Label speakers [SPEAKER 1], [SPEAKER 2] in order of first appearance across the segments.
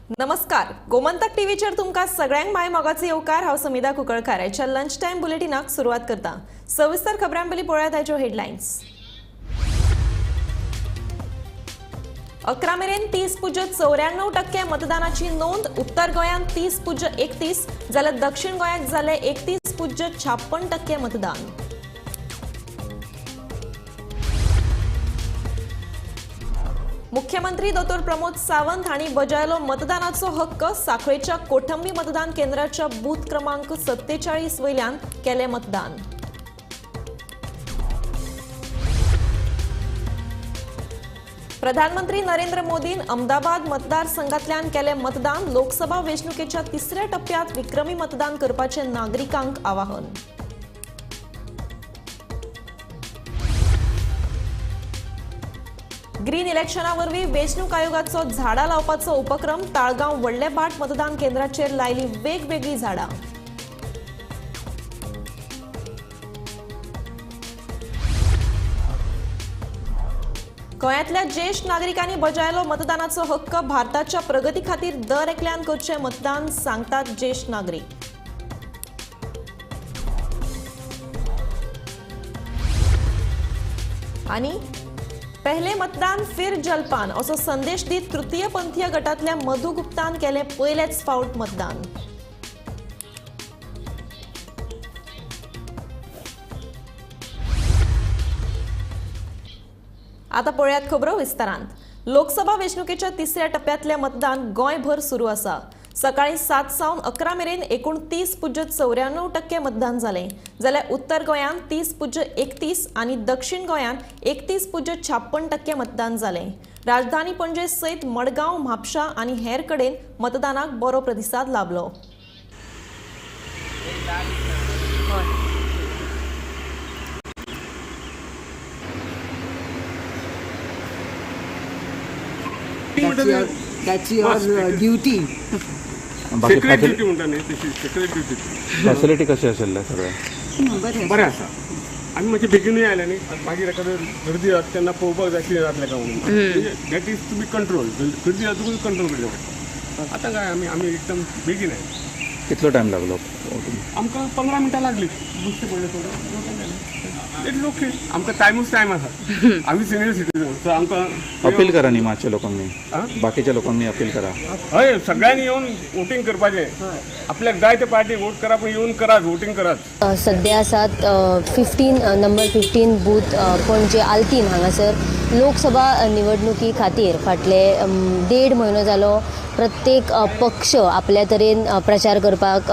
[SPEAKER 1] नमस्कार, गोमंतक टीव्हीचेर तुमकां सगळ्यांक माय मोगाचो येवकार. हांव समिधा कुंकळकार. आयच्या लंच टायम बुलेटिनाक सुरवात करता. सविस्तर खबरां पयलीं पळयात आयच्यो हेडलायन्स. 11 मेरेन 30.94% मतदानाची नोंद. उत्तर गोंयांत 30.31 जाल्यार दक्षिण गोंयांत जालें 31.56% मतदान. मुख्यमंत्री दोतोर प्रमोद सावंत हांणी बजायलो मतदानाचो हक्क. साखळेच्या कोठंबी मतदान केंद्राच्या बूथ क्रमांक 47 वयल्यान केलें मतदान. प्रधानमंत्री नरेंद्र मोदीन अहमदाबाद मतदारसंघातल्यान केलें मतदान. लोकसभा वेंचणुकेच्या तिसऱ्या टप्प्यात विक्रमी मतदान करपाचें नागरिकांक आवाहन. ग्रीन इलेक्शना वरवीं वेंचणूक आयोगाचो झाडां लावपाचो उपक्रम. ताळगांव व्हडलेभाट मतदान केंद्राचेर लायली वेगवेगळीं झाडां. गोंयांतल्या ज्येश्ठ नागरिकांनी बजायलो मतदानाचो हक्क. भारताच्या प्रगती खातीर दर एकल्यान करचें मतदान, सांगतात ज्येश्ठ नागरीक. आनी पहले मतदान फिर जलपान असो संदेश दीत तृतीय पंथीय गटांतल्या मधु गुप्तान केलें पयलेच फावट मतदान. आता पळयात खबरो विस्तारांत. लोकसभा वेंचणुकेच्या तिसऱ्या टप्प्यांतलें मतदान गोंयभर सुरू आसा. सकाळी 7 सावन 11 मेरेन एकूण 30.94% मतदान जालें. जाल्यार उत्तर गोंयांत 30.31 आनी दक्षिण गोंयांत 31.56% मतदान जालें. राजधानी पणजे सयत मडगांव, म्हापशा आनी हेर कडेन मतदानाक बरो प्रतिसाद लाभलो.
[SPEAKER 2] That's your duty.
[SPEAKER 3] Secret duty म्हणटा न्ही तशी सेक्रेट ड्युटी.
[SPEAKER 4] फॅसिलिटी कशी आशिल्ले सगळें?
[SPEAKER 3] बरें आसा. आमी मातशें बेगीनूय आयले न्ही, मागीर एखादें गर्दी जाता तेन्ना पळोवपाक जाय कितें जातलें काय म्हणून. That is to be control. गर्दी जातकूच कंट्रोल करचें पडटा. आतां काय आमी आमी एकदम बेगीन आयले.
[SPEAKER 4] कितलो टायम लागलो?
[SPEAKER 3] आमकां 15 मिनटां लागली. बुश्टे पडले थोडे. It's okay. आमकां टायमूच टायम आसा. आमी सिनियर सिटीजन, सो आमकां
[SPEAKER 4] अपील करा न्ही मातशे लोकांनी, बाकीच्या लोकांनी अपील करा.
[SPEAKER 3] हय, सगळ्यांनी येवन वोटींग करपाचें. आपल्याक जाय ते पार्टी वोट करा, पूण येवन करात, वोटींग करात.
[SPEAKER 5] सध्या आसात 15 नंबर 15 बूथ पणजे आल्तीन हांगासर लोकसभा निवडणुकी खातीर फाटले 1.5 म्हयनो जालो प्रत्येक पक्ष आपल्या तरेन प्रचार करपाक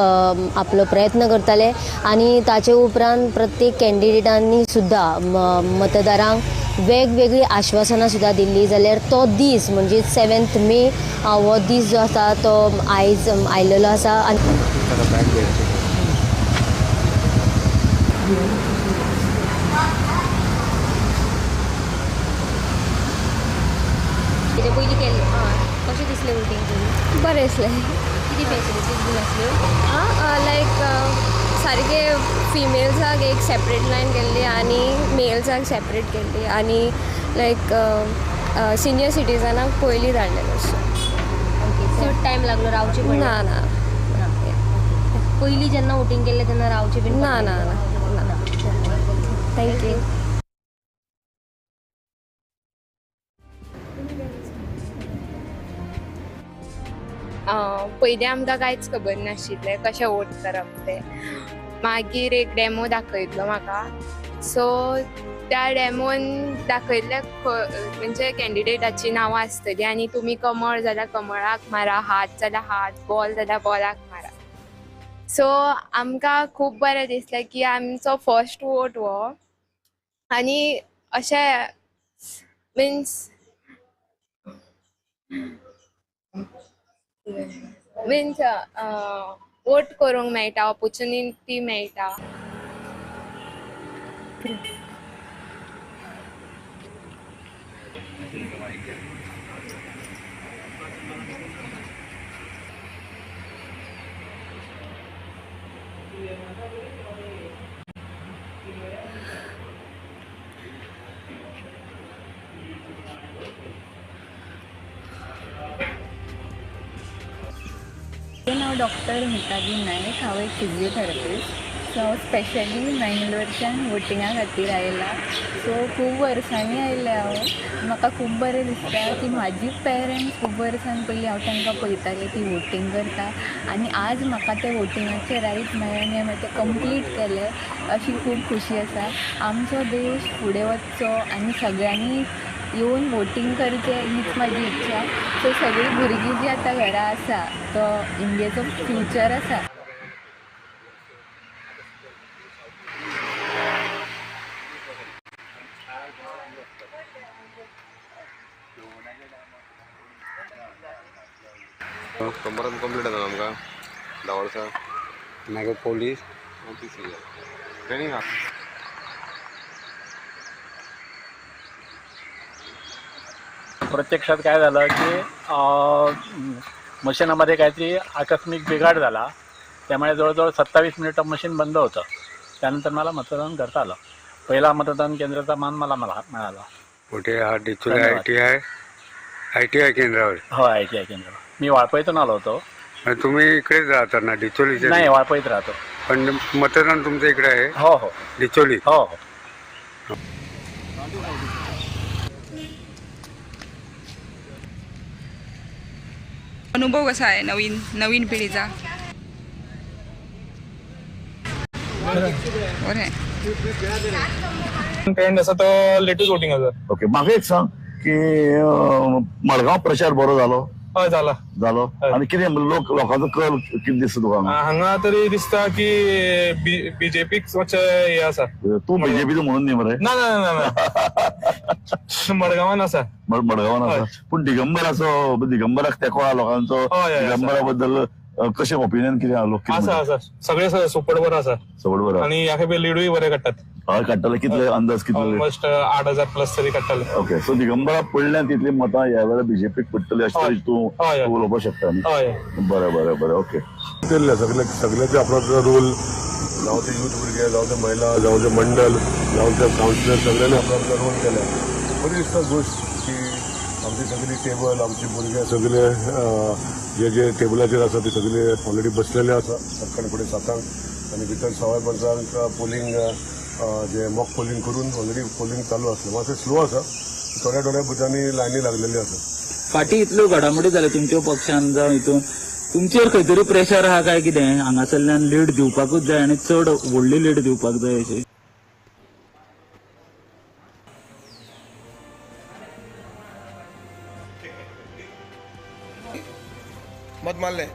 [SPEAKER 5] आपलो प्रयत्न करताले आनी ताचे उपरांत प्रत्येक कॅन्डिडेटांनी सुद्दां मतदारांक वेगवेगळीं आश्वासनां सुद्दां दिल्ली. जाल्यार तो दीस म्हणजे 7 मे हो दीस जो आसा तो आयज आयलेलो आसा. आनी तेजे पयलीं केल्लें कशें दिसलें वोटींग करून?
[SPEAKER 6] बरें दिसलें.
[SPEAKER 5] कितें फॅसिलिटीज बीन आसल्यो?
[SPEAKER 6] लायक सारके फिमेल्साक एक सेपरेट लायन केल्ली आनी मेल्साक सेपरेट केल्ली आनी लायक सिनियर सिटीजनाक पयलीं धाडलेलें.
[SPEAKER 5] ओके, चड टायम लागलो रावचें पडलें?
[SPEAKER 6] ना ना.
[SPEAKER 5] पयलीं जेन्ना वोटींग केल्लें तेन्ना रावचें बीन?
[SPEAKER 6] ना ना ना. Thank you.
[SPEAKER 7] पयलीं आमकां कांयच खबर नाशिल्लें कशें वोट करप तें. मागीर एक डेमो दाखयतलो म्हाका, सो त्या डेमोन दाखयल्ल्या म्हणजे कॅन्डिडेटाची नांवां आसतली आनी तुमी कमळ जाल्यार कमळाक मारा, हात जाल्यार हात, बॉल जाल्यार बॉलाक मारा. सो आमकां खूब बरें दिसलें की आमचो फर्स्ट वोट हो आनी अशें मिन्स मिन्स वोट करूंक मेळटा, ऑपोर्चुनिटी मेळटा.
[SPEAKER 2] म्हजें नांव डॉक्टर मिताली नायक. हांव एक फिजियोथेरपिस्ट. सो हांव स्पेशली मेंगलोरच्यान वोटिंगा खातीर आयलां. सो खूब वर्सांनी आयलें हांव. म्हाका खूब बरें दिसता की म्हाजी पेरंट्स खूब वर्सां पयलीं हांव तांकां पळयतालें ती वोटींग करता आनी आज म्हाका तें वोटिंगाचें रायट मेळ्ळें आनी हांवें तें कंप्लीट केलें अशी खूब खुशी आसा. आमचो देश फुडें वचचो आनी सगळ्यांनी येवन वोटींग करचें हीच म्हाजी इच्छा. सो सगळीं भुरगीं जीं आतां घरा आसा तो इंडियेचो फ्युचर आसा.
[SPEAKER 8] कंबरान कंप्लीट जाता आमकां 10 वर्सां.
[SPEAKER 9] मागीर पोलीस
[SPEAKER 8] ट्रेनींग आहा.
[SPEAKER 10] प्रत्यक्षात काय झालं की मशीनामध्ये काहीतरी आकस्मिक बिघाड झाला, त्यामुळे जवळजवळ 27 मिनिटं मशीन बंद होतं. त्यानंतर मला मतदान करता आलं. पहिला मतदान केंद्राचा मान मला मिळाला.
[SPEAKER 9] कुठे? हा डिचोली ITI केंद्रावर.
[SPEAKER 10] हो, ITI केंद्रावर. मी वाळपईतून आलो होतो.
[SPEAKER 9] तुम्ही इकडेच राहता ना डिचोलीचे?
[SPEAKER 10] नाही, वाळपईत राहतो.
[SPEAKER 9] पण मतदान तुमचं इकडे आहे?
[SPEAKER 10] हो हो,
[SPEAKER 9] डिचोली.
[SPEAKER 10] हो हो.
[SPEAKER 2] अनुभव कसा आहे नवीन नवीन पिढीचा? बरें.
[SPEAKER 11] ट्रेंड आसा तो लेटूच वोटींग आसा.
[SPEAKER 12] ओके, म्हाका एक सांग की मडगांव प्रचार बरो जालो?
[SPEAKER 11] हय, जाला
[SPEAKER 12] जालो. आनी कितें लोक लोकांचो कल कितें दिसता तुका?
[SPEAKER 11] हांगा तरी दिसता की बीजेपीक मातशें हें आसा.
[SPEAKER 12] तूं बीजेपीचो म्हणून न्ही मरे?
[SPEAKER 11] ना ना ना ना, मडगांवान आसा.
[SPEAKER 12] मडगांवान आसा. पूण दिगंबराचो, दिगंबराक तेंको आहा लोकांचो? दिगंबरा बद्दल कशें ओपिनियन कितें आहा लोक?
[SPEAKER 11] आसा आसा, सगळे सपोर्ट बरो आसा.
[SPEAKER 12] सपोर्ट बरो.
[SPEAKER 11] आनी ह्या खेपे लिडूय बरे काडटात.
[SPEAKER 12] हय, काडटले. कितले अंदाज कितले?
[SPEAKER 11] ऑलमोस्ट 8,000 प्लस तरी काडटले.
[SPEAKER 12] ओके, सो दिगंबरा पडल्यान तितली मतां ह्या वेळार बीजेपीक पडटली अशें तूं उलोवपाक शकता न्ही? बरें बरें बरें, ओके.
[SPEAKER 13] केल्ले सगळे सगळ्याचे आपलो आपलो रोल, जावं ते यूथ भुरगे, जावं ते महिला, जावं ते मंडल, जावं ते कावन्सिलर, सगळ्यांनी आपलो आपलो रोल केला. बरी दिसता गोश्ट की आमची सगळी टेबल, आमची भुरगे सगळे जे जे टेबलाचेर आसा ते सगळे ऑलरेडी बसलेले आसा सकाळी फुडें 7 आनी भितर 5:15 पोलिंग जे मॉक पोलिंग करून ऑलरेडी पोलिंग चालू आसलें. मातशें स्लो आसा, थोड्या थोड्या बुथांनी लायनी लागलेली आसा.
[SPEAKER 14] फाटीं इतल्यो घडामोडी जाल्यो तुमच्या पक्षान जावं हितून, तुमचेर खंय तरी प्रेशर आहा काय कितें? हांगासरल्यान लीड दिवपाकूच जाय आनी चड व्हडली लीड दिवपाक जाय अशी?
[SPEAKER 15] मत मारलें.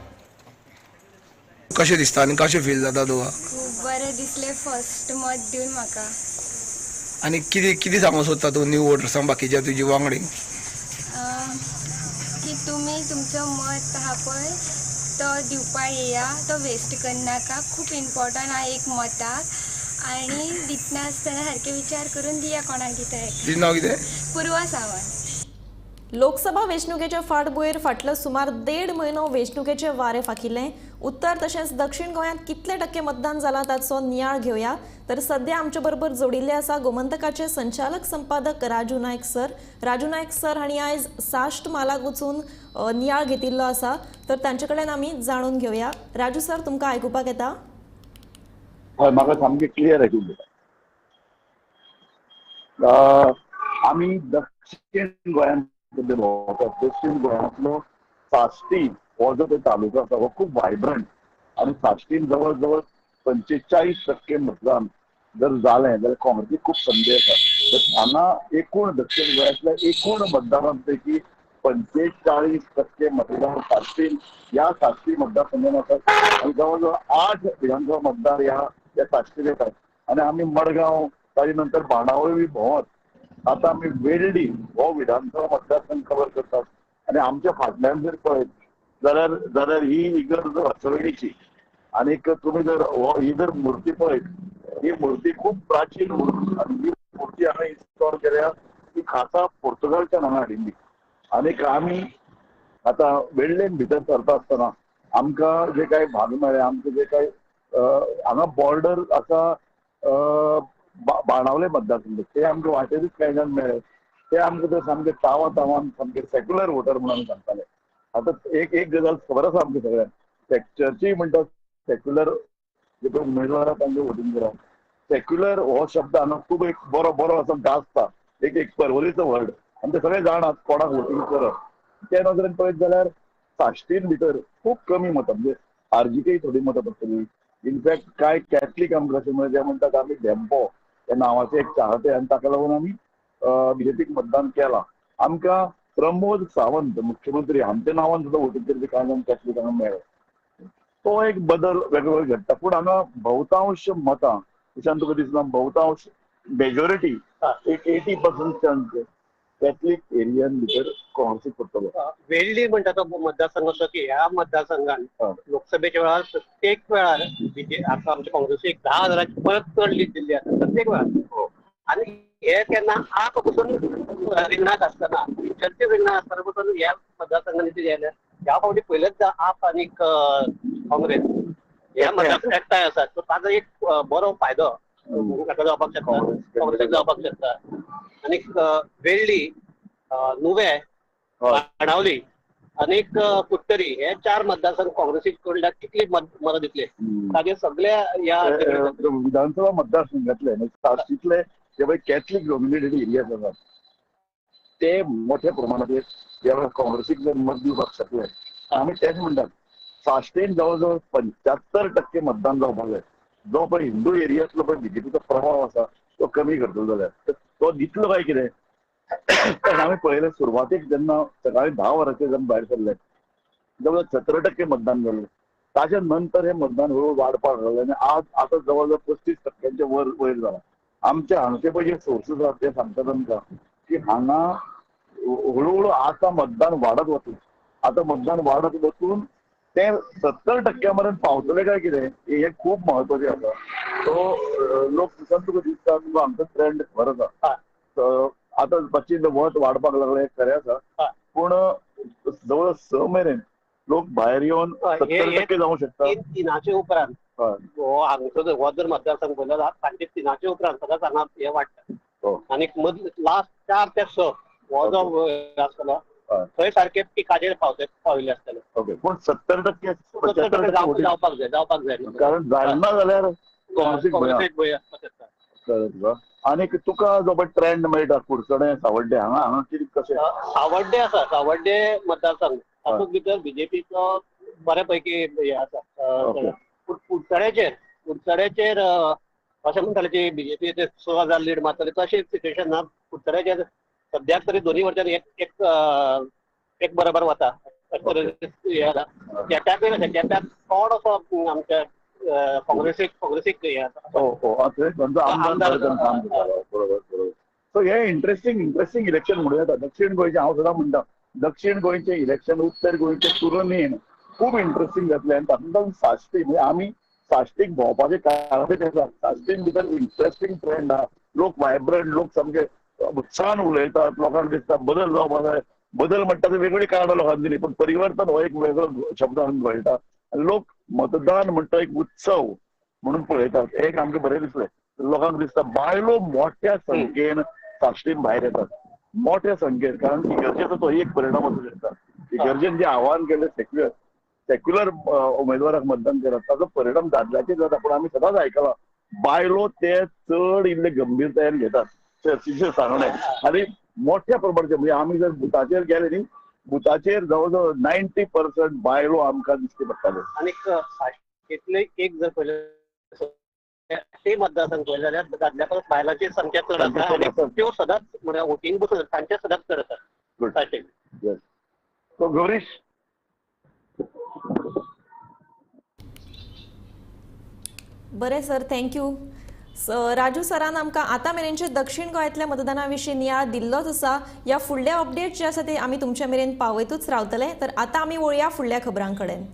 [SPEAKER 15] कशें दिसता आनी कशें फील जाता तुका?
[SPEAKER 6] खूब बरें दिसलें फर्स्ट मत दिवन म्हाका.
[SPEAKER 15] आनी कितें कितें सांगूंक सोदता तूं न्यू वोटर्सांक, बाकीच्या तुजे वांगडी?
[SPEAKER 6] की तुमी तुमचो मत आहा पळय तो दिवपा येया, तो वेस्ट करनाका. खूब इम्पोर्टंट आहा एक मताक आनी दितना आसतना सारके विचार करून दिया कोणाक दिता.
[SPEAKER 15] तुजें नांव कितें?
[SPEAKER 6] पूर्वा सावंत.
[SPEAKER 1] लोकसभा वेंचणुकेच्या फाटभुंयेर फाटलो सुमार 1.5 म्हयनो वेंचणुकेचे वारें फाकिल्लें. उत्तर तशेंच दक्षिण गोंयांत कितले टक्के मतदान जालां ताचो नियाळ घेवया. तर सध्या आमचे बरोबर जोडिल्ले आसा गोमंतकाचे संचालक संपादक राजू नायक सर. राजू नायक सर हांणी आयज साश्ट म्हालाक वचून नियाळ घेतिल्लो आसा, तर तांचे कडेन आमी जाणून घेवया. राजू सर, तुमकां आयकुपाक येता?
[SPEAKER 12] हय, म्हाका सामकें क्लियर आयकूंक येता. आमी दक्षिण गोंयांत भोंवतात. दक्षिण गोंयांतलो साश्टी हो जो तो तालुका आसा हो खूब वायब्रंट आनी साश्टीन जवळ जवळ 45% मतदान जर जालें जाल्यार काँग्रेसीक खूब संदी आसा. तर हांगा एकूण दक्षिण गोंयांतल्या एकूण मतदारां पैकी 45% मतदार साश्टीन ह्या साश्टी मतदारसंघान आसात आनी जवळ जवळ 8 विधानसभा मतदार ह्या साश्टीन येतात. आनी आमी मडगांव, ताजे नंतर बाणावली बी भोंवत आतां आमी वेल्डी हो विधानसभा मतदारसंघ कवर करतात. आनी आमच्या फाटल्यान जर पळयत जाल्यार ही इगर्ज वासवणीची आनीक तुमी जर ही जर मूर्ती पळयत, ही मूर्ती खूब प्राचीन मूर्ती आनी ही मूर्ती हांगा इन्स्टॉल केल्या ती खासा पोर्तुगालच्यान हांगा हाडिल्ली. आनीक आमी आतां वेल्डेन भितर सरता आसतना आमकां जे कांय भाग मेळ्ळे, आमकां जे कांय हांगा बॉर्डर आसा बाणावले मतदारसंघ, ते आमकां वाटेरूच कांय जाण मेळ्ळे, ते आमकां तर सामके तावा तावान सामके सेक्युलर वोटर म्हणून सांगताले. आतां एक एक गजाल खबर आसा आमकां सगळ्यांक चर्ची म्हणटा सेक्युलर जे पळय उमेदवार आहा तांकां वोटींग करप. सेक्युलर हो शब्द हांगा खूब एक बरो बरो असो गाजता, एक एक परवरीचो वर्ड आनी ते सगळे जाणात कोणाक वोटींग करप. त्या नदरेन पळयत जाल्यार साश्टीन भितर खूब कमी मतां, म्हणजे आरजीकय थोडी मतां पडटली. इनफॅक्ट कांय कॅथलीक आमकां अशें म्हणजे म्हणटात आमी धेंपो ह्या नांवाचे एक चाहते आनी ताका लागून आमी बीजेपीक मतदान केलां. आमकां प्रमोद सावंत मुख्यमंत्री हांच्या नांवान सुद्दां वोटींग करपी कांय जाण कॅथलिकांक मेळ्ळे. तो एक बदल वेगवेगळो घडटा, पूण हांगा बहुतांश मतां अशें तुका दिसना, बहुतांश मेजॉरिटी एक 80% कॅथलीक एरियान भितर काँग्रेसीक पडटलो.
[SPEAKER 16] वेळ्ळी म्हणटा तो मतदारसंघ असो की ह्या मतदारसंघान लोकसभेच्या वेळार प्रत्येक वेळार आतां आमच्या काँग्रेसीक 10,000 परत चड लीड दिल्ली आसा प्रत्येक वेळार. आनी हे केन्ना आप पसून रिंगणांत आसतना, चर्चेत रिंगणांत आसतना पसून ह्या मतदारसंघांनी ते गेले. ह्या फावटी पयलेच आप आनी काँग्रेस ह्या मतदारसंघ एकठांय आसात, सो ताजो एक बरो फायदो ताका जावपाक शकता, काँग्रेसीक जावपाक शकता. आनी वेळ्ळी, नुवें, बाणावली आनी कुडटरी हे 4 मतदारसंघ काँग्रेसीक कडल्यान कितली मतां दितले ताजे सगळ्या ह्या
[SPEAKER 12] विधानसभा मतदारसंघातले साश्टींतले जे पळय कॅथलीक डॉमिनेटेड एरियाज आसात ते मोठ्या प्रमाणात ह्या काँग्रेसीक जर मत दिवपाक शकले. आमी तेच म्हणटात साश्टीन जवळ जवळ 75% मतदान जावपाक जाय. जो पळय हिंदू एरियातलो पळय बीजेपीचो प्रभाव आसा तो कमी करतलो जाल्यार तो दितलो काय कितें. कारण आमी पळयलें सुरवातेक जेन्ना सकाळी 10 वरांचेर जेन्ना भायर सरले जवळ 17% मतदान जालें. ताच्या नंतर हें मतदान हळूहळू वाडपाक लागलें आनी आज आतां जवळ जवळ 35% वर वयर जालां. आमचे हांगचे पळय जे सोर्सीस आसात ते सांगतात आमकां की हांगा हळूहळू आतां मतदान वाडत वतलें. आतां मतदान वाडत वचून तें 70% मेरेन पावतलें काय कितें हें खूब म्हत्वाचें आसा. सो लोक दिसान तुका दिसता तुका आमचो ट्रेंड खबर आसा. आतां मातशी वत वाडपाक लागलें खरें आसा, पूण जवळ 6 मेरेन लोक भायर येवन 70% जावंक शकता.
[SPEAKER 16] 3 उपरांत हो हांगचो हो जर मतदारसंघ पळयलो जाल्यार सांजे 3 उपरांत सदांच हांगा हें वाडटा. आनी लास्ट 4 ते 6 हो जो आसतलो थंय सारके पिकाचेर पाविल्ले आसतले.
[SPEAKER 12] ओके, पूण 70% 75%
[SPEAKER 16] जावपाक जाय, जावपाक जाय,
[SPEAKER 12] कारण जायना जाल्यार काँग्रेसीक
[SPEAKER 16] भंय आसपाक शकता.
[SPEAKER 12] कळ्ळें तुका. आनीक तुका जो पळय ट्रेंड मेळटा कुडचडें, सावड्डें हांगा हांगा कितें कशें?
[SPEAKER 16] सावड्डें आसा, सावड्डें मतदारसंघ तातूंत भितर बीजेपीचो बऱ्या पैकी हें आसा. कुडचड्याचेर कुडचड्याचेर अशें म्हणटाले की बीजेपी 6,000 लीड मारतले, तशें सिट्युएशन ना. कुडचड्याचेर सद्याक तरी दोन्ही वटेन एक एक एक बरोबर वता. केप्याकूय आसा, केप्याक थोडोसो आमच्या काँग्रेसीक काँग्रेसीक हें आसा.
[SPEAKER 12] आमदार बरोबर बरोबर. सो हें इंट्रस्टींग इंट्रस्टींग इलेक्शन म्हणूं येता. दक्षीण गोंयचें हांव सदां म्हणटा, दक्षीण गोंयचें इलेक्शन उत्तर गोंयचें तुलनेन खूब इंट्रस्टींग जातलें. आनी तातूंत साश्टी म्हणजे आमी साश्टीक भोंवपाचें कारण तें आसा. साश्टीन भितर इंट्रस्टींग ट्रेंड आहा, लोक वायब्रंट, लोक सामके उत्साहान उलयतात, लोकांक दिसता बदल जावपाक जाय. बदल म्हणटा ते वेगळी कारणां लोकांनी दिली, पूण परिवर्तन हो एक वेगळो शब्द आमकां कळटा. लोक मतदान म्हणटा एक उत्सव म्हणून पळयतात, एक आमकां बरें दिसलें. लोकांक दिसता बायलो मोठ्या संख्येन साश्टीन भायर येतात, मोठ्या संख्येन, कारण इगर्जेचो तो एक परिणाम आसूं शकता. इगर्जेन जे आव्हान केलें सेक्युलर सेक्युलर उमेदवाराक मतदान करप, ताचो परिणाम दादल्याचेर जाता. पूण आमी सदांच आयकलां बायलो ते चड इल्ले गंभीरतायेन घेतात चर्चीचें सांगणें आनी मोठ्या प्रमाणाचेर. म्हणजे आमी जर बुथाचेर गेले न्ही, बुथाचेर जवळ जवळ 90% बायलो आमकां दिश्टी पडटाल्यो.
[SPEAKER 16] आनी साश्टींतले एक जर पळयलें ते मतदारसंघ पळयले जाल्यार दादल्या परस बायलांची संख्या चड आसा आनी त्यो सदांच म्हळ्यार वोटींग बसून तांचे सदांच चड आसा साश्टीक.
[SPEAKER 12] सो गौरीश,
[SPEAKER 1] बरें सर, thank you. Raju सरान आमकां आतां मेरेनचे दक्षिण गोंयांतल्या मतदाना विशीं नियाळ दिल्लोच आसा. ह्या फुडले अपडेट जे आसा ते आमी तुमचे मेरेन पावयतूच रावतले. तर आतां आमी वळया फुडल्या खबरां कडेन.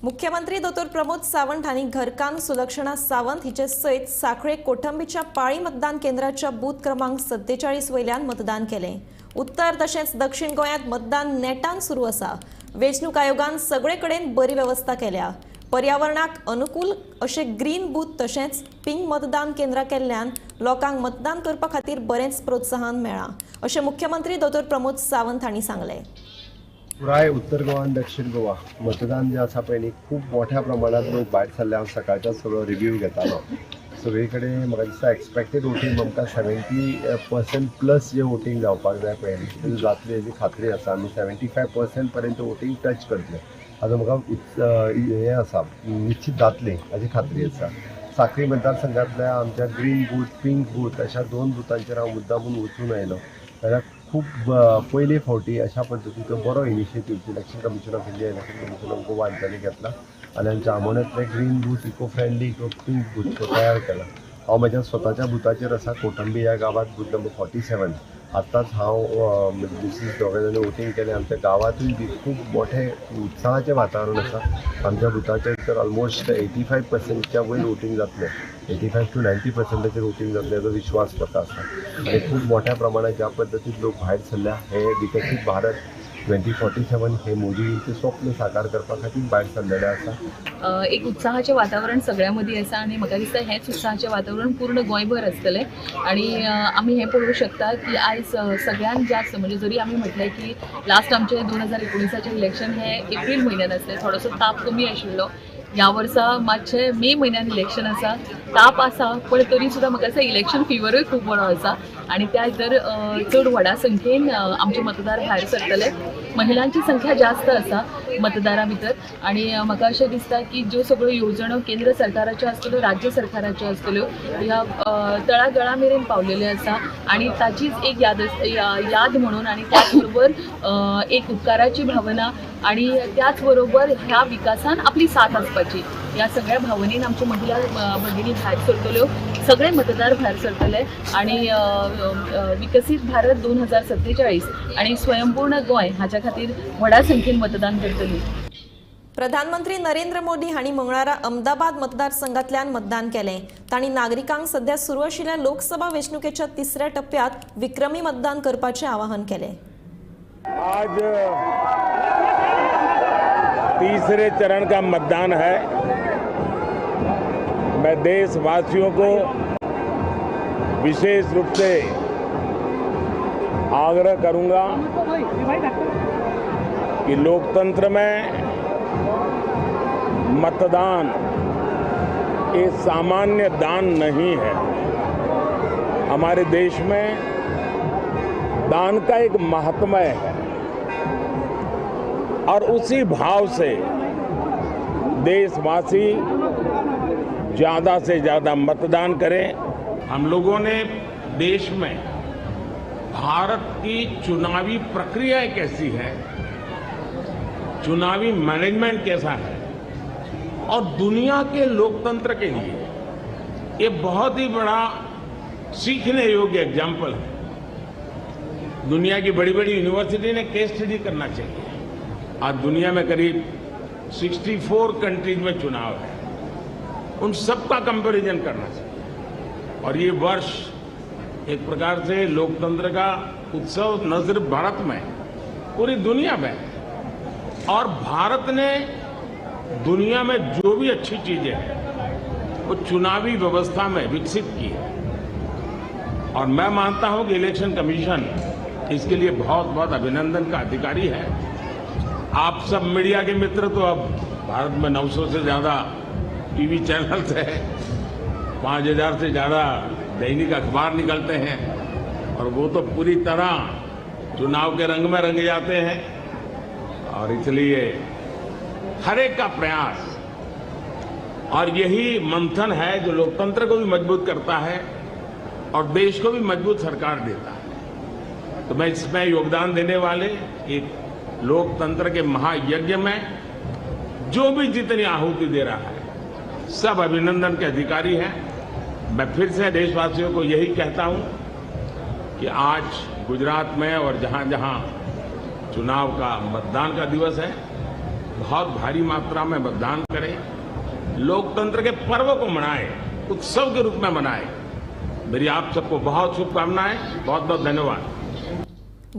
[SPEAKER 1] मुख्यमंत्री दोतोर प्रमोद सावंत हांणी घरकान्न सुलक्षणा सावंत हिचे सयत सांखळे कोठंबीच्या पाळी मतदान केंद्राच्या बूथ क्रमांक 47 वयल्यान मतदान केलें. उत्तर तशेंच दक्षिण गोंयांत मतदान नेटान सुरू आसा. वेंचणूक आयोगान सगळे कडेन बरी वेवस्था केल्या. पर्यावरणाक अनुकूल अशे ग्रीन बूथ तशेंच पिंक मतदान केंद्रां केल्ल्यान लोकांक मतदान करपा खातीर बरेंच प्रोत्साहन मेळ्ळां अशें मुख्यमंत्री दोतोर प्रमोद सावंत हांणी सांगलें.
[SPEAKER 17] पुराय उत्तर गोवा आनी दक्षिण गोवा मतदान जें आसा पळय न्ही खूब मोठ्या प्रमाणात लोक भायर सरले. हांव सकाळच्यान सगळो रिव्यू घेतालो. सगळे कडेन म्हाका दिसता एक्सपेक्टेड वोटींग आमकां 70% प्लस जे वोटींग जावपाक जाय पळय न्ही तें जातलें हेजी खात्री आसा. आमी 75% पर्यंत वोटींग टच करतले हाजो म्हाका हें आसा, निश्चित जातलें हाजी खात्री आसा. साखळी मतदारसंघांतल्या आमच्या ग्रीन बूथ, पिंक बूथ अशा 2 बुथांचेर हांव मुद्दामून वचून आयलो. जाल्यार खूब पयले फावटी अशा पद्दतीचो बरो initiative election commission of India, election commission of Goa हांच्यांनी घेतला आनी आमच्या आमोण्यांतले green booth, eco friendly pink booth तयार केला. हांव म्हज्या स्वताच्या बुथाचेर आसा, कोटंबी ह्या गांवांत, बूथ नंबर 47. आत्ताच हांव मिसीस दोगां जाणांनी वोटींग केलें. आमच्या गांवांतूय बी खूब मोठें उत्साहाचें वातावरण आसा. आमच्या बुथाचेर तर ऑलमोस्ट 85%च्या वयर वोटींग जातलें, 85 to 90%चेर वोटींग जातलें हाचो विश्वास म्हाका आसा. आनी खूब मोठ्या प्रमाणात ज्या पद्दतीन लोक भायर सरल्या हे विकसीत भारत 2047 हे मोदींचें स्वप्न साकार करपा खातीर भायर सरलेलें आसा.
[SPEAKER 18] एक उत्साहाचें वातावरण सगळ्यां मदीं आसा आनी म्हाका दिसता हेंच उत्साहाचें वातावरण पूर्ण गोंयभर आसतलें. आनी आमी हें पळोवंक शकता की आयज सगळ्यांत जास्त म्हणजे जरी आमी म्हटलें की लास्ट आमचें 2019चें इलेक्शन हें एप्रील म्हयन्यान आसलें, थोडोसो ताप कमी आशिल्लो. ह्या वर्सा मातशें मे म्हयन्यान इलेक्शन आसा, ताप आसा, पण तरी सुद्दां म्हाका दिसता इलेक्शन फिवरूय खूब बरो आसा आनी त्या भितर चड व्हडा संख्येन आमचे मतदार भायर सरतले. महिलांची संख्या जास्त आसा मतदारां भितर आनी म्हाका अशें दिसता की ज्यो सगळ्यो येवजण्यो केंद्र सरकाराच्यो आसतल्यो, राज्य सरकाराच्यो आसतल्यो, ह्या तळागळा मेरेन पावलेल्यो आसा आनी ताचीच एक याद म्हणून आनी त्याच बरोबर एक उपकाराची भावना आनी त्याच बरोबर ह्या विकासान आपली साथ आसपाची ह्या सगळ्या भावनेन आमच्यो महिला भगिनी भायर सरतल्यो, सगळे मतदार भायर सरतले आनी विकसीत भारत 2047 आनी स्वयंपूर्ण गोंय हाच्या खातीर व्हडा संख्येन मतदान करतली.
[SPEAKER 1] प्रधानमंत्री नरेंद्र मोदी हांणी मंगळारा अहमदाबाद मतदारसंघांतल्यान मतदान केलें. तांणी नागरिकांक सध्या सुरू आशिल्ल्या लोकसभा वेंचणुकेच्या तिसऱ्या टप्प्यात विक्रमी मतदान करपाचें आवाहन केलें.
[SPEAKER 19] आज तीसरे चरण का मतदान है. मैं देशवासियों को विशेष रूप से आग्रह करूंगा कि लोकतंत्र में मतदान ये सामान्य दान नहीं है। हमारे देश में दान का एक महात्म्य है और उसी भाव से देशवासी ज़्यादा से ज़्यादा मतदान करें। हम लोगों ने देश में भारत की चुनावी प्रक्रिया कैसी है, चुनावी मैनेजमेंट कैसा है और दुनिया के लोकतंत्र के लिए ये बहुत ही बड़ा सीखने योग्य एग्जाम्पल है। दुनिया की बड़ी बड़ी यूनिवर्सिटी ने केस स्टडी करना चाहिए। आज दुनिया में करीब 64 कंट्रीज में चुनाव है, उन सबका कंपैरिजन करना चाहिए। और ये वर्ष एक प्रकार से लोकतंत्र का उत्सव न सिर्फ भारत में, पूरी दुनिया में। और भारत ने दुनिया में जो भी अच्छी चीजें हैं वो चुनावी व्यवस्था में विकसित की है और मैं मानता हूं कि इलेक्शन कमीशन इसके लिए बहुत बहुत अभिनंदन का अधिकारी है। आप सब मीडिया के मित्र तो अब भारत में 900 से ज़्यादा टीवी चैनल्स हैं, 5000 से ज़्यादा दैनिक अखबार निकलते हैं और वो तो पूरी तरह चुनाव के रंग में रंग जाते हैं। और इसलिए हर एक का प्रयास और यही मंथन है जो लोकतंत्र को भी मजबूत करता है और देश को भी मजबूत सरकार देता है। तो मैं इसमें योगदान देने वाले एक लोकतंत्र के महायज्ञ में जो भी जितनी आहुति दे रहा है सब अभिनंदन के अधिकारी हैं। मैं फिर से देशवासियों को यही कहता हूं कि आज गुजरात में और जहां जहां चुनाव का मतदान का दिवस है, बहुत भारी मात्रा में मतदान करें, लोकतंत्र के पर्व को मनाएं, उत्सव के रूप में मनाएं। मेरी आप सबको बहुत शुभकामनाएं, बहुत बहुत धन्यवाद।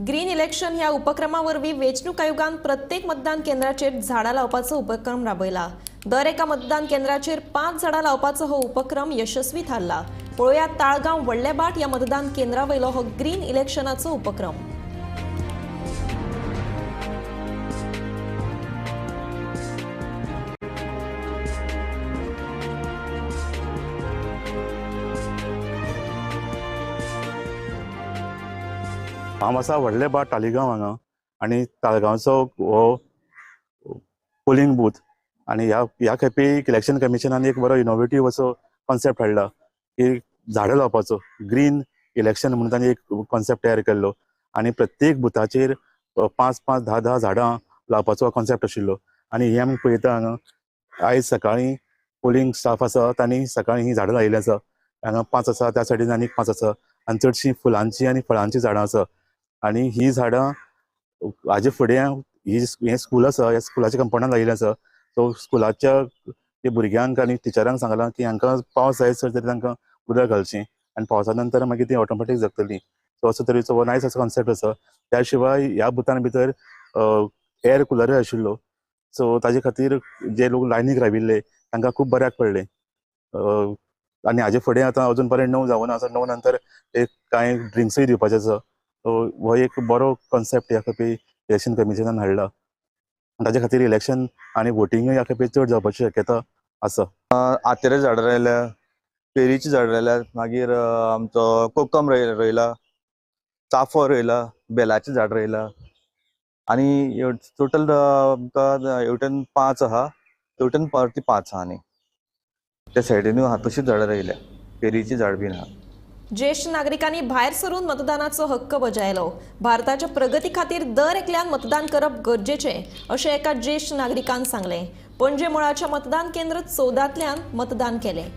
[SPEAKER 1] ग्रीन इलेक्शन ह्या उपक्रमा वरवीं वेंचणूक आयोगान प्रत्येक मतदान केंद्राचेर झाडां लावपाचो उपक्रम राबयला। दर एका मतदान केंद्राचेर 5 झाडां लावपाचो हो उपक्रम यशस्वी थारला। पळोवया ताळगांव व्हडलेबाट ह्या मतदान केंद्रा वयलो हो ग्रीन इलेक्शनाचो उपक्रम।
[SPEAKER 4] हांव आसा व्हडले भाट तालिगांव हांगा आनी ताळगांवचो हो पोलिंग बूथ आनी ह्या खेपे इलेक्शन कमिशनान एक बरो इनोवेटीव असो कॉन्सेप्ट हाडला की झाडां लावपाचो, ग्रीन इलेक्शन म्हणून तांणी एक कॉन्सेप्ट तयार केल्लो आनी प्रत्येक बुथाचेर 5 5 10 10 झाडां लावपाचो कॉन्सेप्ट आशिल्लो. आनी हे आमी पळयता हांगा आयज सकाळीं पोलिंग स्टाफ आसा तांणी सकाळीं ही झाडां लायिल्लीं आसा. हांगा 5 आसा, त्या सायडीन आनीक 5 आसा आनी चडशीं फुलांची आनी फळांची झाडां आसा. आनी ही झाडां हाजे फुडें हें स्कूल आसा, ह्या स्कुलाच्या कंपाउंडान लायिल्लें आसा. सो स्कुलाच्या भुरग्यांक आनी टिचरांक सांगलां की हांकां पावस जाय सर तरी तांकां उदक घालचें आनी पावसा नंतर मागीर ती ऑटोमॅटीक जगतली. सो असो तरेचो हो नायस असो कॉन्सेप्ट आसा. त्या शिवाय ह्या बुथान भितर एअर कुलरूय आशिल्लो. सो ताजे खातीर जे लोक लायनीक राविल्ले तांकां खूब बऱ्याक पडलें. आनी हाजे फुडें आतां अजून पर्यंत 9 जावना आसा, 9 नंतर एक कांय ड्रिंक्सूय दिवपाचें आसा. सो हो एक बरो कॉन्सेप्ट ह्या खेपे इलेक्शन कमिशनान हाडला. ताजे खातीर इलेक्शन आनी वोटिंगूय ह्या खेपे चड जावपाची शक्यता आसा.
[SPEAKER 20] आतेरे झाडां रोयल्या, पेरीची झाडां रोयल्या, मागीर आमचो कोकम रोयला, चाफो रोयला, बेलाचें झाड रोयला आनी टोटल आमकां हेवटेन 5 आहा, तेवटेन परती 5 आहा आनी त्या सायडीनूय आहा तशीच झाडां रोयल्या, पेरीचीं झाड बीन आहा.
[SPEAKER 1] ज्येष्ठ नागरिकांनी भायर सरून मतदानाचो हक्क बजायलो. भारताच्या प्रगती खातीर दर एकल्यान मतदान करप गरजेचें अशें एका ज्येष्ठ नागरिकान सांगलें. पणजे मुळाच्या मतदान केंद्र 14तल्यान मतदान केलें.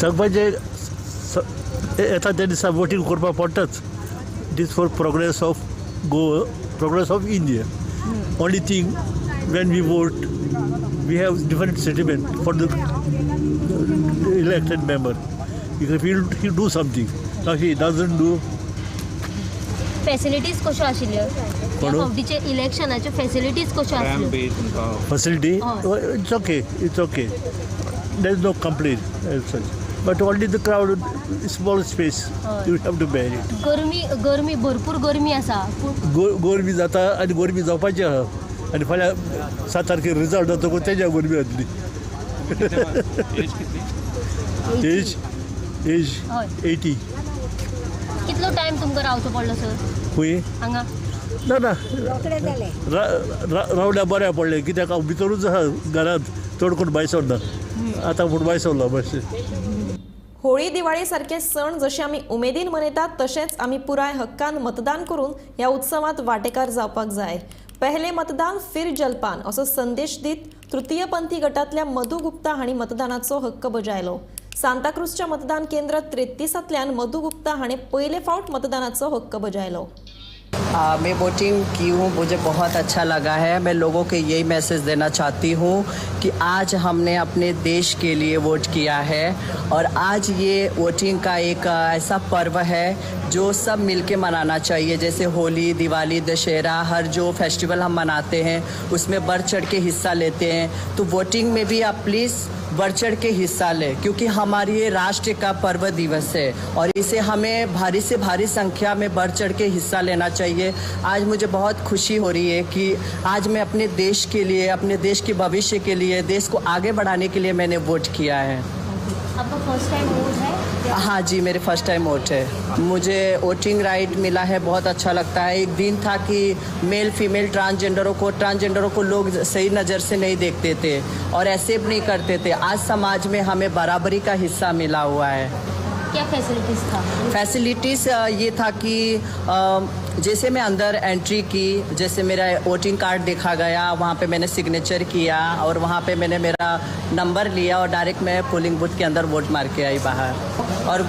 [SPEAKER 21] सगळ्यांचे येता त्या दिसा वोटींग करपाक पडटाच. It is for progress of Goa, progress of India. Only thing when we vote we have different sentiment for the elected member. If he do something, now he doesn't do.
[SPEAKER 5] Facilities कश्यो आशिल्ल्यो ह्या फावटीचे इलेक्शनाच्यो? Facilities कश्यो आशिल्ल्यो?
[SPEAKER 21] Facility it's okay, it's okay. There is no complaint as such, but only the crowd, small space, you have to bear it.
[SPEAKER 5] गर्मी गर्मी भरपूर गर्मी आसा.
[SPEAKER 21] गर्मी जाता आनी गर्मी जावपाची आहा आनी फाल्यां 7 तारखेर रिजल्ट जातकूच तेज्या गर्मी जातली. Age age 80.
[SPEAKER 5] कितलो टायम तुमकां रावचो पडलो सर?
[SPEAKER 21] खंय
[SPEAKER 5] हांगा?
[SPEAKER 21] ना ना, रावल्या बऱ्या पडलें कित्याक हांव भितरूच आहा घरांत, चड कोण भायर सरना आतां पूण भायर सरलो मातशें.
[SPEAKER 1] होळी दिवाळी सारखे सण जशे आमी उमेदीन मनयतात तशेंच आमी पुराय हक्कान मतदान करून ह्या उत्सवांत वांटेकार जावपाक जाय. पहले मतदान फिर जलपान असो संदेश दीत तृतीयपंथी गटांतल्या मधू गुप्ता हांणी मतदानाचो हक्क बजायलो. सांताक्रूजच्या मतदान केंद्र 33तल्यान मधू गुप्ता हांणी पयले फावट मतदानाचो हक्क बजायलो.
[SPEAKER 22] मैं वोटिंग की हूँ, मुझे बहुत अच्छा लगा है. मैं लोगों के यही मैसेज देना चाहती हूँ कि आज हमने अपने देश के लिए वोट किया है और आज ये वोटिंग का एक ऐसा पर्व है जो सब मिलके मनाना चाहिए. जैसे होली, दिवाली, दशहरा, हर जो फेस्टिवल हम मनाते हैं उसमें बढ़ चढ़ के हिस्सा लेते हैं, तो वोटिंग में भी आप प्लीज़ बढ़ चढ़ के हिस्सा लें, क्योंकि हमारी ये राष्ट्र का पर्व दिवस है और इसे हमें भारी से भारी संख्या में बढ़ चढ़ के हिस्सा लेना चाहिए. आज मुझे बहुत खुशी हो रही है कि आज मैं अपने देश के लिए, अपने देश के भविष्य के लिए, देश को आगे बढ़ाने के लिए मैंने वोट किया है.
[SPEAKER 5] आपका फर्स्ट टाइम वोट है?
[SPEAKER 22] हाँ जी, मेरे फर्स्ट टाइम वोट है. मुझे वोटिंग राइट मिला है, बहुत अच्छा लगता है. एक दिन था कि मेल फीमेल ट्रांसजेंडरों को लोग सही नज़र से नहीं देखते थे और एक्सेप्ट नहीं करते थे. आज समाज में हमें बराबरी का हिस्सा मिला हुआ है.
[SPEAKER 5] क्या फैसिलिटीज़ था?
[SPEAKER 22] फैसिलिटीज़ ये था कि जैसे मैं अंदर एंट्री की, जैसे मेरा वोटिंग कार्ड देखा गया, वहाँ पे मैंने सिग्नेचर किया और वहाँ पे मैंने मेरा नंबर लिया और डायरेक्ट मैं पोलिंग बूथ के अंदर वोट मार के आई बाहर. और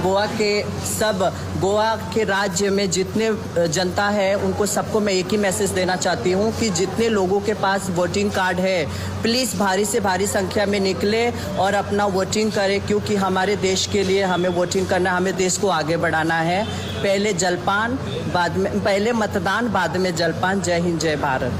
[SPEAKER 22] गोवा के राज्य में जितने जनता है उनको सबको मैं एक ही मैसेज देना चाहती हूँ कि जितने लोगों के पास वोटिंग कार्ड है प्लीज़ भारी से भारी संख्या में निकले और अपना वोटिंग करें, क्योंकि हमारे देश के लिए हमें वोटिंग करना, हमें देश को आगे बढ़ाना है. पहले जलपान, बाद में पहले मतदान, बाद में जलपान. जय हिंद, जय भारत.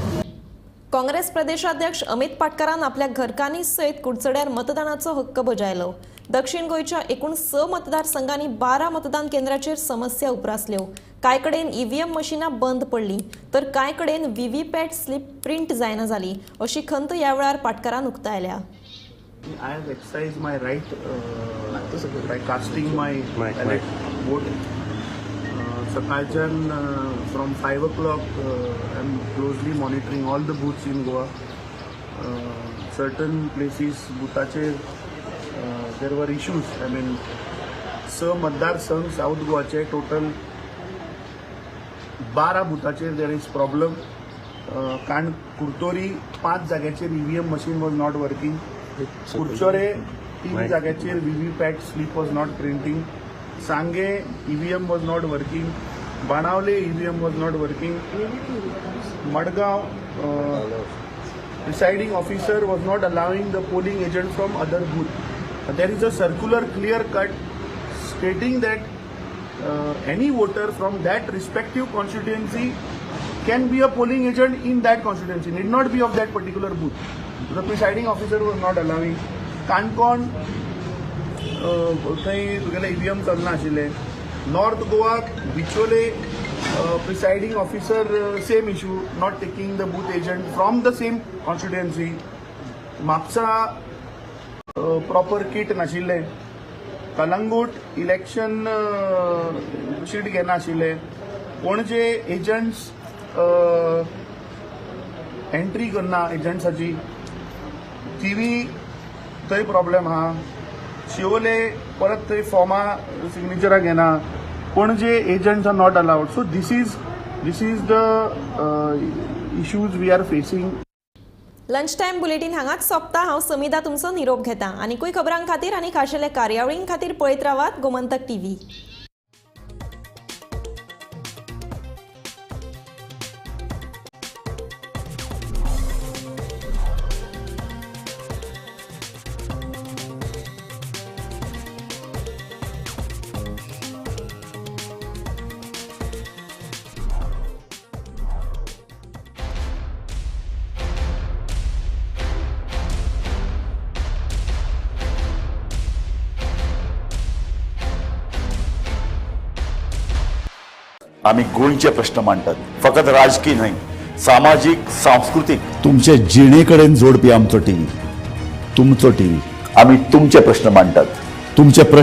[SPEAKER 1] काँग्रेस प्रदेशाध्यक्ष अमित पाटकारान आपल्या घरकान्नी सयत कुडचड्यार मतदानाचो हक्क बजायलो. दक्षिण गोंयच्या एकूण 6 मतदारसंघांनी 12 मतदान केंद्राचेर समस्या उप्रासल्यो. कांय कडेन ईव्हीएम मशिनां बंद पडलीं तर कांय कडेन व्हीव्हीपॅट स्लिप प्रिंट जायना जाली अशी खंत ह्या वेळार पाटकारान उक्तायल्या.
[SPEAKER 3] I have exercised my right by casting my ballot vote. सकाळच्यान from 5 o'clock I am closely monitoring all the booths in Goa. Certain places बुथाचेर there were issues. I mean 6 मतदारसंघ south गोवाचे total 12 बुथाचेर there is problem. कारण कुर्तोरी 5 जाग्याचेर EVM machine was not working. Curchorem 3 जाग्याचेर VVPAT slip was not printing. Sanguem EVM was not working. Benaulim EVM was not working. Madgaon presiding officer was not allowing the polling agent from other booth. There is a circular clear cut stating that any voter from that respective constituency can be a polling agent in that constituency, need not be of that particular booth. The presiding officer was not allowing. Canacona थंय तुगेलें EVM चलना आशिल्लें. North Goa Bicholim presiding officer same issue, not taking the booth agent from the same constituency. Mapusa proper kit नाशिल्लें. Calangute election sheet घेनाशिल्ले. Panaji agents entry करना एजंट्साची थिवी थंय problem आहा. शिवोले परत थंय फॉर्मां सिग्नेचरां घेना. Panaji agents are not allowed. So this is the issues we are facing.
[SPEAKER 1] Lunch time bulletin हांगाच सोंपता. हांव समिदा तुमचो निरोप घेता. आनीकूय खबरां खातीर आनी खाशेल्या कार्यावळीं खातीर पळयत रावात गोमंतक टीव्ही.
[SPEAKER 12] आमी गोंयचे प्रश्न मांडटात, फकत राजकीय न्हय, सामाजीक, सांस्कृतीक, तुमचे जिणे कडेन जोडपी आमचो टीव्ही, तुमचो टीव्ही. आमी तुमचे प्रश्न मांडटात, तुमचे प्रश्न